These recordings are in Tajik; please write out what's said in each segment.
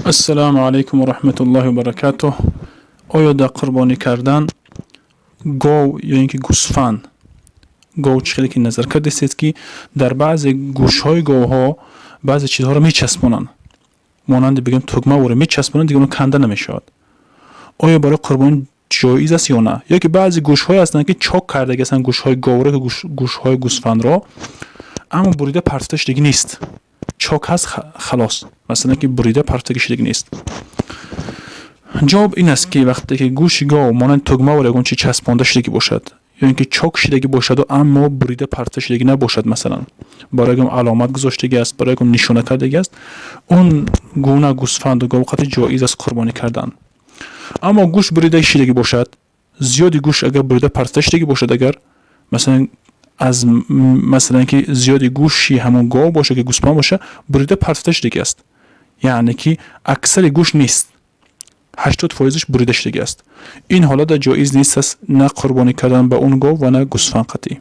Ассалому алайкум ва раҳматуллоҳи ва баракатуҳ. Оё дар қурбонӣ кардан гов ё ин ки гӯсфанд, гов чӣ хеле ки назар кардистед, ки дар баъзе гӯшҳои говҳо баъзе чизҳоро мечаспонанд, монанди бигем тугмаворе мечаспонанд, дига он канда намешавад, оё барои қурбонӣ ҷоиз аст ё на? Ё ки баъзе гӯшҳое ҳастанд, ки чок кардаги ҳастанд гӯшҳои говро, ки гӯшҳои гӯсфандро, аммо бурида партофта шудагӣ нест, чок ҳаст, халос, масалан, ки бурида партофтагӣ шудагӣ нест. Ҷавоб ин аст, ки вақте ки гӯши гов монанди тугмавор ягон чи часпонда шудагӣ бошад ё ин ки чок шудагӣ бошаду, аммо бурида партофта шудагӣ набошад, масалан, барои ягон аломат гузоштагӣ аст, барои ягон нишона кардагӣ аст, он гуна гӯсфанду гов қатъи ҷоиз аст қурбонӣ кардан. Аммо гӯш бурида шидагӣ бошад, зиёди гӯш агар бурида партофта шудагӣ бошад, агар масалан аз масалан ки зиёди гӯши ҳамон гов боша, ки гӯсфанд боша, бурида партофта шудагӣ аст, яъне ки аксари гӯш нест, 80%-аш бурида шудагӣ аст, ин ҳолата ҷоиз нест аст на қурбонӣ кардан ба он гов ва на гӯсфанд қатъӣ.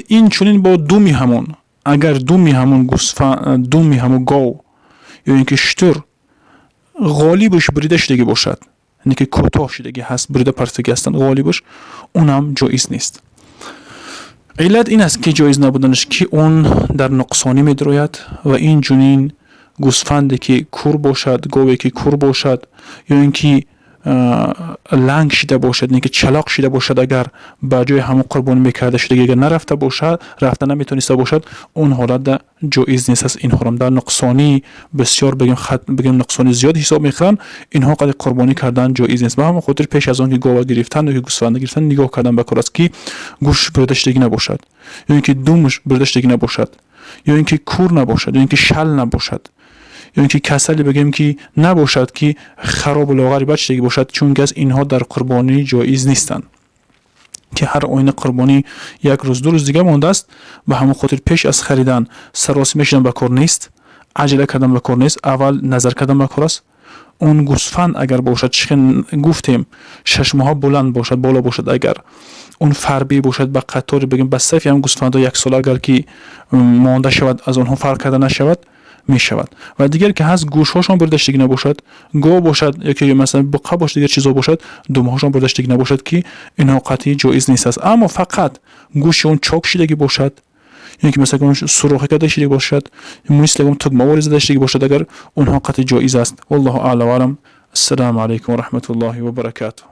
Ин чунин бо думи ҳамон, агар думи ҳамон гӯсфанд, думи ҳамон гов ё ин ки шутур ғолибаш бурида шудагӣ бошад, яъне ки кӯтоҳ шудагӣ ҳаст, бурида партофтагӣ ҳастанд ғолибаш, унам ҷоиз нест. Иллат ин аст, ки ҷоиз набуданаш, ки он дар нуқсонӣ медарояд. Ва ин чунин гӯсфанде ки кур бошад, гове ки кур бошад ё ин ки ланг шида бошад, ин ки чалоқ шида бошад, агар ба ҷои ҳамон қурбонӣ мекарда шудагӣ агар нарафта бошад, рафта наметониста бошад, он ҳолатда ҷоиз нест аст. Инҳорам дар нуқсонии бисёр, бигем, бигем, нуқсони зиёд ҳисоб мехӯранд, инҳо қадри қурбонӣ кардан ҷоиз нест. Ба ҳамон хотир пеш аз он ки гова гирифтан ё ки гӯсфанда гирифтан, нигоҳ кардан ба кор аст, ки гӯш бурида шудагӣ набошад ё ин ки думаш бурида шудагӣ набошад, ё ин ки кур набошад, ё ин ки шал набошад, ё ин ки касале, бигем, ки набошад, ки харобу лоғари бад шудагӣ бошад, чунки аз инҳо дар қурбонӣ ҷоиз нестанд. Ки ҳар оина қурбонӣ як рӯз, 2 рӯз дига мондааст, ба ҳамон хотир пеш аз харидан саросима шудан ба кор нест, аҷала кардан ба кор нест, аввал назар кардан ба кор аст. Он гӯсфанд агар бошад, чӣ хел гуфтем, 6 моҳа буланд бошад, боло бошад, агар он фарбӣ бошад, ба қатори, бигем, ба сафи ҳам гӯсфандҳо яксола агар ки монда шавад, аз онҳо фарқ карда нашавад, мешавад. Ва дигар ки ҳаст, гӯшҳошон буридаштагӣ набошад, гов бошад ё ки масалан буқа бошад, дигар чизо бошад, думҳошон буридаштагӣ набошад, ки инҳо қатъӣ ҷоиз нест аст. Аммо фақат гӯши он чок шидагӣ бошад ё ки масалан сурохӣ карда шидагӣ бошад, мисли ягон тугмавори зада шидагӣ бошад агар, онҳо қатъӣ ҷоиз аст. Валлоҳу аълам. Ассалому алайкум ва раҳматуллоҳи ва баракатуҳ.